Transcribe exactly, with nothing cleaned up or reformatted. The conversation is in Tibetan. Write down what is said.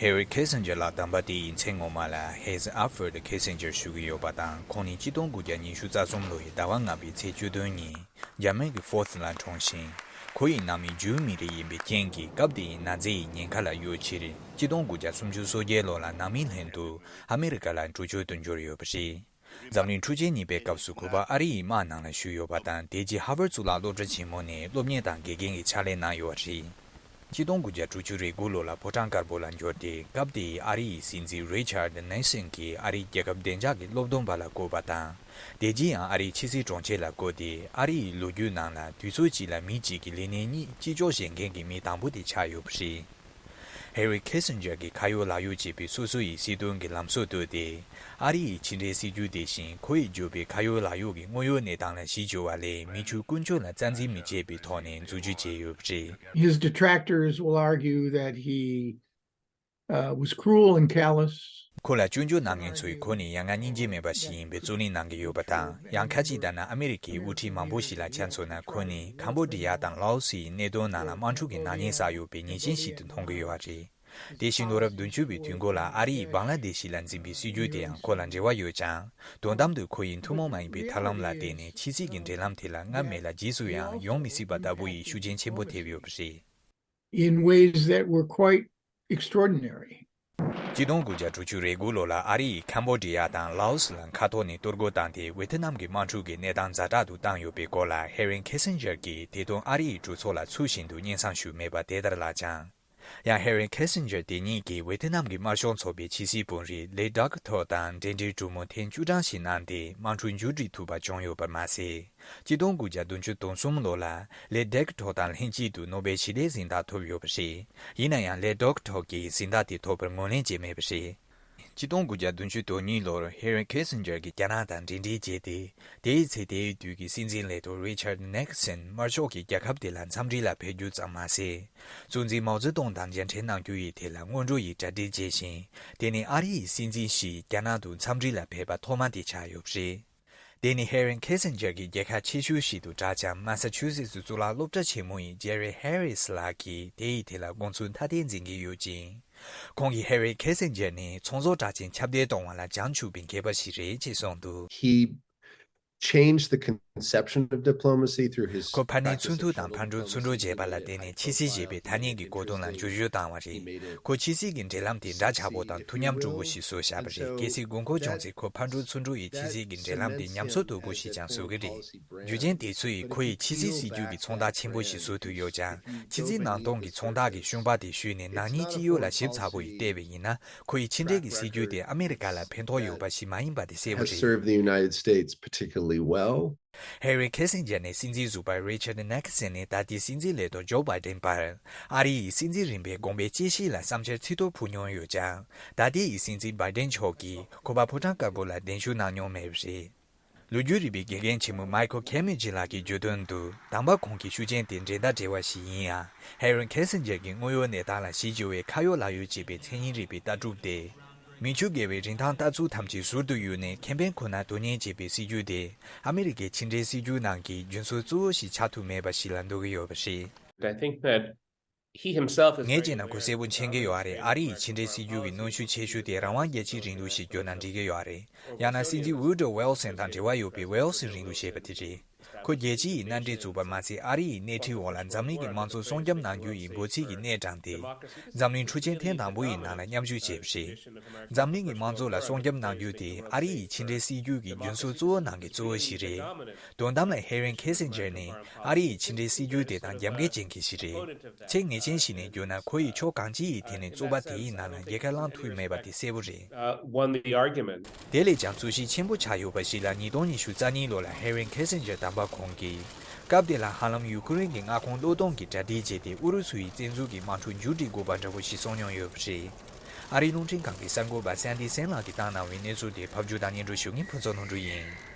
Harry Kissinger ལགས། དམ་པ་དེ་ཡི་མཚན་ངོ་མ་ལ་Hans Alfred Kissinger ཞུ་གི་ཡོད་པ་དང་། ཁོང་ནི་ཆིག་སྟོང་དགུ་བརྒྱ་ཉི་ཤུ་རྩ་གསུམ་ལོ་ཡི་ཟླ་བ་ལྔ་པའི་ཚེས་བཅུ་བདུན་ཉིན་འཇར་མན་གྱི་ཧྥོ་ཐི་ལ་འཁྲུངས་ཤིང་། ཁོ་ཡི་ནང་མི་ཇུའུ་མི་རིགས་ཡིན་པའི་རྐྱེན་གྱིས། སྐབས་དེ་ཡི་ནཱ་ཛི་ཡི་ཉེན་ཁ་ལ་གཡོལ་ཕྱིར། ཆིག་སྟོང་དགུ་བརྒྱ་སུམ་ཅུ་སོ་བརྒྱད་ལོ་ལ་ནང་མི་ལྷན་དུ་ཨ་མེ་རི་ཀ་ལ་འགྲུལ་སྐྱོད་དུ་འབྱོར་ཡོད་པ་རེད། འཛམ་གླིང་འཁྲུག་ཆེན་གཉིས་པའི་སྐབས་སུ་ཁོ་པ་ཨ་རི་ཡི་དམག་ནང་ལ་ཞུགས་ཡོད་པ་དང་། དེ་རྗེས་ཧར་ཝར་གཙུག་ལག་སློབ་གྲྭ་ཆེན་མོ་ནས་སློབ་གཉེར་དང་དགེ་རྒན་གྱི་ཕྱག་ལས་གནང་ཡོད་པ་རེད། ཆིག་སྟོང་དགུ་བརྒྱ་དྲུག་ཅུ་རེ་དགུ་ལོ་ལ་ཕོ་བྲང་དཀར་པོ་ལ་འབྱོར་ཏེ། སྐབས་དེའི་ཨ་རི་ཡི་སྲིད་འཛིན་རི་ཆར་ཌི་ནིག་སན་གྱིས་ཨ་རིའི་རྒྱལ་ཁབ་བདེ་འཇགས་ཀྱི་སློབ་སྟོན་པ་ལ་བསྐོས་པ་དང་། དེ་རྗེས་ཡང་ཨ་རིའི་ཕྱི་སྲིད་དྲུང་ཆེ་ལ་བསྐོས་ཏེ། ཨ་རི་ཡི་ལོ་རྒྱུས་ནང་ལ་དུས་ཚོད་གཅིག་ལ་མི་གཅིག་གི་ལས་གནས་གཉིས་ཅི་ལྕོགས་བཞེས་མཁན་གྱི་མི་དང་པོ་དེ་ཆགས་ཡོད་པ་རེད། ཧེ་རི་ཁེ་སིན་ཇར་གྱིས་ཁ་ཡོད་ལག་ཡོད་བྱས་པའི་སོ་སོ་ཡི་སྲིད་དོན་གྱི་ལམ་སྲོལ་བཏོད་དེ། ཨ་རི་ཡི་ཕྱི་འབྲེལ་སྲིད་ཇུས་དེ་བཞིན་ཁོ་ཡིས་བརྗོད་པའི་ཁ་ཡོད་ལག་ཡོད་ཀྱི་དངོས་ཡོད་གནས་སྟངས་ལ་གཞི་བཅོལ་བ་ལས། མི་ཆོས་ཀུན་སྤྱོད་ལ་རྩ་འཛིན་མི་བྱེད་པའི་ཐོག་ནས་འཛུགས་རྒྱུ་བྱས་ཡོད་པ་རེད། His detractors will argue that he uh, was cruel and callous. ཁོ་ལ་སྐྱོན་བརྗོད་གནང་མཁན་ཚོས་ཁོ་ནི་ཡ་ང་སྙིང་རྗེ་མེད་པ་ཞིག་ཡིན་པའི་རྩོད་གླེང་གནང་གི་ཡོད་པ་དང་། ཡང་ཁ་ཅིག་ལྟར་ན་ཨ་མེ་རི་ཁའི་དབུ་ཁྲིད་མང་པོ་ཞིག་ལ་ཆ་མཚོན་ན། ཁོ་ནི་ཁམ་བྷོ་ཌི་ཡ་དང་ལའོ་སི་ཡི་གནད་དོན་ནང་ལ་དམག་འཁྲུག་གི་ནག་ཉེས་བསགས་ཡོད་པའི་ཉེས་ཅན་ཞིག་ཏུ་མཐོང་གི་ཡོད་པ་རེད། དེ་བཞིན་ལོ་རབས་བདུན་ཅུ་པའི་དུས་འགོ་ལ་ཨ་རི་ཡིས་བང་ལ་དེ་ཤི་ལ་འཛིན་པའི་སྲིད་ཇུས་དེ་ཡང་ཁོ་ལ་འབྲེལ་བ་ཡོད་ཀྱང་། དོན་དམ་དུ་ཁོ་ཡི་ཐུན་མོང་མ་ཡིན་པའི་ཐབས་ལམ་ལ་བརྟེན་ནས། ཕྱི་སྲིད་ཀྱི་འབྲེལ་ལམ་དེ་ལ་སྔར་མེད་ལ་རྗེས་སུ་ཡང་ཡོང་མི་སྲིད་པ་ལྟ་བུ་ཡི་ཤུགས་རྐྱེན་ཆེན་པོ་ཐེབས་ཡོད་པ་རེད། In ways that were quite extraordinary. ཆིག་སྟོང་དགུ་བརྒྱ་དྲུག་ཅུ་རེ་དགུ་ལོ་ལ་ཨ་རི་ཡིས་ཁམ་བྷོ་ཌི་ཡ་དང་ལའོ་སི་ལ་མཁའ་ཐོག་ནས་གཏོར་རྒོལ་བཏང་སྟེ། ཝེ་ཐི་ནམ་གྱི་དམག་འཁྲུག་གི་གནས་སྟངས་ཛ་དྲག་ཏུ་བཏང་ཡོད་པའི་སྐོར་ལ། ཧེ་རན་ཁེ་སིན་ཇར་གྱིས་དེ་དོན་ཨ་རི་ཡི་གྲོས་ཚོགས་ལ་ཚུལ་བཞིན་དུ་སྙན་སེང་ཞུས་མེད་པ་དེ་ལྟར་ལགས་ཀྱང་། ཡང་ཧེ་རན་ཁེ་སིན་ཇར་དེ་ཉིད་ཀྱིས་ཝེ་ཐི་ནམ་གྱི་དམར་ཤོག་ཚོགས་པའི་ཕྱི་སྲིད་དཔོན་རིགས་ལེ་ཌག་ཐོ་དང་འབྲེལ་འདྲིས་གྲོས་མོལ་ཐེངས་བཅུ་གྲངས་ཤིག་གནང་སྟེ། དམག་འཁྲུག་མཇུག་སྒྲིལ་ཐུབ་པ་བྱུང་ཡོད་པར་མ་ཟད། ཆིག་སྟོང་དགུ་བརྒྱ་བདུན་ཅུ་དོན་གསུམ་ལོ་ལ་ལེ་ཌག་ཐོ་དང་ལྷན་གཅིག་ཏུ་ནོ་བེལ་ཞི་བདེའི་གཟེངས་རྟགས་ཐོབ་ཡོད་པ་རེད། ཡིན་ན་ཡང་ལེ་ཌག་ཐོ་གིས་གཟེངས་རྟགས་དེ་ཐོབ་པར་ངོས་ལེན་བྱས་མེད་པ་རེད། ཆིག་སྟོང་དགུ་བརྒྱ་བདུན་ཅུ་དོན་གཉིས་ལོར་ཧེ་རན་ཁེ་སིན་ཇར་གྱིས་རྒྱ་ནག་དང་འབྲེལ་འདྲིས་བྱས་ཏེ། དེའི་ཚེ་དེའི་དུས་ཀྱི་སྲིད་འཛིན་ལས་ཐོག་རི་ཆར་ཌི་ནེག་སན་དམར་ཤོག་གིས་རྒྱལ་ཁབ་དེ་ལ་འཚམས་འདྲི་ལ་ཕེབས་རྒྱུ་ཙམ་མ་ཟད། གཙོ་འཛིན་མའོ་ཙེ་ཏུང་དང་མཇལ་འཕྲད་གནང་རྒྱུ་ཡི་ཐད་ལ་སྔོན་འགྲོ་ཡི་གྲ་སྒྲིག་བྱས་ཤིང་། དེ་ནི་ཨ་རི་ཡི་སྲིད་འཛིན་ཞིག་རྒྱ་ནག་ཏུ་འཚམས་འདྲི་ལ་ཕེབས་པ་ཐོག་མ་དེ་ཆགས་ཡོད་པ་རེད། དེ་ནི་ཧེ་རན་ཁེ་སིན་ཇར་གྱི་རྒྱལ་ཁ་ཆེ་ཤོས་ཤིག་ཏུ་གྲགས་ཀྱང་། མ་ས་ཆུ་སེ་ཙི་གཙུག་ལག་སློབ་གྲྭ་ཆེན་མོ་ཡི་ཇེ་རི་ཧེ་རིས་ལགས་ཀྱིས་དེ་ཡི་ཐད་ལ་དགོངས་ཚུལ་ཐ་དད་འཛིན་གྱི་ཡོད་ཅིང་། ཁོང་གིས་ཧེ་རན་ཁེ་སིན་ཇར་ནི་ཚོང་ཟོག་གྲགས་ཅན་ཁྱབ་གདལ་གཏོང་བ་ལ་བྱང་ཆུབ་པའི་མཁས་པ་ཞིག་རེད་ཅེས་གསུངས་འདུག། He changed the conception of diplomacy through his ཁོ་ཕར་ནས་ཚུགས་ཐུབ་དང་ཕར་འགྲོ་ཚུར་འགྲོ་བྱས་པ་ལ་བརྟེན་ནས། ཕྱི་སྲིད་ཅེས་པའི་ཐ་སྙད་ཀྱི་གོ་དོན་ལ་འགྱུར་བཅོས་བཏང་བ་རེད། ཁོས་ཕྱི་སྲིད་ཀྱི་འབྲེལ་ལམ་དེ་འདྲ་ཆགས་པོ་དང་ཐུགས་ཉམས་དཀྲུག་པོ་ཞིག་བཟོས་བཞག་པ་རེད། གལ་སྲིད་དགོས་མཁོ་བྱུང་ཚེ། ཁོ་ཕར་འགྲོ་ཚུར་འགྲོ་ཡི་ཕྱི་སྲིད་ཀྱི་འབྲེལ་ལམ་དེ་ཉམས་གསོ་དོད་པོ་ཞིག་ཀྱང་བཟོ་གི་རེད། རྒྱུ་རྐྱེན་དེ་ཚོ་ཡིས་ཁོ་ཡི་ཕྱི་སྲིད་སྲིད་ཇུས་ཀྱི་མཚོན་རྟགས་ཆེན་པོ་ཞིག་བཟོ་ཐུབ་ཡོད་ཀྱང་། ཕྱི་སྲིད་ནང་གཏོང་གི་མཚོན་རྟགས་ཀྱི་ཤུན་པགས་དེ་གཞུས་ནས། ནག་ཉེས་ཅི་ཡོད་ལ་ཞིབ་ཚགས་པོ་ཡིས་བལྟས་པ་ཡིན་ན། ཁོ་ཡི་ཕྱི་འབྲེལ་གྱི་སྲིད་ཇུས་དེ་ཨ་མེ་རི་ཀ་ལ་ཕན་ཐོགས་ཡོད་པ་ཞིག་མ་ཡིན་པ་དེ་གསལ་པོ་has རེད། Served the United States particularly well. ཧེ་རི་ཁེ་སིན་ཇར་ནས་སྲིད་འཛིན་ཟུར་པ་རི་ཆར་ཌི་ནེག་སན་ནས་ད་ལྟའི་སྲིད་འཛིན་ལས་ཐོག་ཇོ་བྷའི་ཌེན་བར། ཨ་རི་ཡི་སྲིད་འཛིན་རིམ་པའི་དགོངས་པའི་དཔྱད་གཞི་ལ་བསམ་འཆར་ཚིག་ཐོ་ཕུལ་མྱོང་ཡོད་ཀྱང་། ད་ལྟའི་ཡི་སྲིད་འཛིན་བྷའི་ཌེན་མཆོག་གིས་ཁོ་པ་ཕོ་བྲང་དཀར་པོ་ལ་གདན་ཞུ་གནང་མྱོང་མེད་པ་རེད། ལོ་རྒྱུས་རིག་པའི་དགེ་རྒན་ཆེན་མོ་མའི་ཁལ་ཁེ་མི་ཇི་ལགས་ཀྱིས་བརྗོད་དོན་དུ། དམ་པ་ཁོང་གི་ཤུགས་རྐྱེན་དེ་འགྲན་ཟླ་བྲལ་བ་ཞིག་ཡིན་ཡང་། ཧེ་རན་ཁེ་སིན་ཇར་གྱི་དངོས་ཡོད་གནས་སྟངས་ལ་གཞི་བཅོལ་བའི་ཁ་ཡོད་ལག་ཡོད་ཅེས་པའི་མཚན་ཉིད་རིག་པའི་ལྟ་གྲུབ་དེ། མི་ཆོས་དགེ་བའི་རིན་ཐང་ལྟ་ཚུལ་ཐམས་ཅད་ཟུར་དུ་གཡུགས་ནས། ཁེ་ཕན་ཁོ་ན་དོན་གཉེར་བྱེད་པའི་སྲིད་ཇུས་དེ། ཨ་མེ་རི་ཀའི་ཕྱི་འབྲེལ་སྲིད་ཇུས་ནང་གི་རྒྱུན་སྲོལ་གཙོ་བོ་ཞིག་ཆགས་ཐུབ་མེད་པ་ཞིག་ལ་འདོད་ཀྱི་ཡོད་པ་རེད། I think that he himself is ངས་བྱས་ན་ཁོ་གསལ་པོ་མཁྱེན་གྱི་ཡོད་རེད། ཨ་རི་ཡི་ཕྱི་འབྲེལ་སྲིད་ཇུས་ཀྱི་གནོན་ཤུགས་ཆེ་ཤོས་དེ་རང་དབང་རྒྱལ་སྤྱིའི་རིང་ལུགས་ཞེས་བརྗོད་ན་འགྲིག་གི་ཡོད་རེད། ཡང་ན་སྲིད་འཛིན་ཝུ་ཌོ་ཝེལ་སན་དང་འབྲེལ་བ་ཡོད་པའི་ཝེལ་སི་རིང་ལུགས་ཞེས་པ་དེ་རེད། ཁོ་རྒྱལ་སྤྱི་ཡི་མནའ་འབྲེལ་བཙུགས་པ་མ་ཟད། ཨ་རི་ཡི་སྣེ་ཁྲིད་འོག་ལ་འཛམ་གླིང་གི་དམངས་གཙོ་སྲུང་སྐྱོབ་གནང་རྒྱུ་ཡི་འབོད་ཚིག་གི་སྣེ་དྲངས་ཏེ། འཛམ་གླིང་འཕྲུལ་ཆས་ཐེངས་དང་པོ་ཡི་ནང་ལ་མཉམ་ཞུགས་བྱས་པ་རེད། འཛམ་གླིང་གི་དམངས་གཙོ་ལ་སྲུང་སྐྱོབ་གནང་རྒྱུ་དེ་ཨ་རི་ཡི་ཕྱི་འབྲེལ་སྲིད་ཇུས་ཀྱི་རྒྱུན་སྲོལ་གཙོ་བོ་ནང་གི་གཙོ་བོ་ཞིག་རེད། དོན་དམ་ལ་ཧེ་རན་ཁེ་སིན་ཇར་ནི་ཨ་རི་ཡི་ཕྱི་འབྲེལ་སྲིད་ཇུས་དེ་དང་རྒྱབ་འགལ་ཅན་གྱི་ཞིག་རེད། ཚིག་ངེས་ཅན་ཞིག་ནས་བརྗོད་ན། ཁོ་ཡིས་ཕྱོགས་གང་ཅིའི་ཐད་ནས་རྩོད་པ་དེའི་ནང་ལ་རྒྱལ་ཁ་བླངས་ཐུབ་མེད་པ་དེ་གསལ་པོ་རེད། Uh, won the argument. དེ་ལས་ཀྱང་རྩོད་གཞི་ཆེན་པོ་ཆགས་ཡོད་པ་ཞིག་ལ། ཉིས་སྟོང་ཉི་ཤུ་རྩ་གཉིས་ལོ་ལ་ཧེ་རན་ཁེ་སིན་ཇར་དམ་པ་ཁོང་གིས། སྐབས་དེ་ལ་ཧ་ལམ་ཡུ་ཁུ་རེན་གྱི་མངའ་ཁོངས་བློས་གཏོང་གིས་གྲ་སྒྲིག་བྱས་ཏེ། ཨུ་རུ་སུ་ཡི་བཙན་འཛུལ་གྱི་དམག་འཁྲུག་མཇུག་སྒྲིལ་དགོས་པ་འདྲ་བོ་ཞིག་གསུངས་མྱོང་ཡོད་པ་རེད། ཨ་རིའི་རླུང་འཕྲིན་ཁང་གི་གསར་འགོད་པ་སན་ཌི་སན་ལགས་ཀྱིས་བཏང་གནང་བའི་གནས་ཚུལ་དེ་ཕབ་སྒྱུར་དང་སྙན་སྒྲོན་ཞུ་མཁན་ཕུན་ཚོགས་ལྷུན་གྲུབ་ཡིན།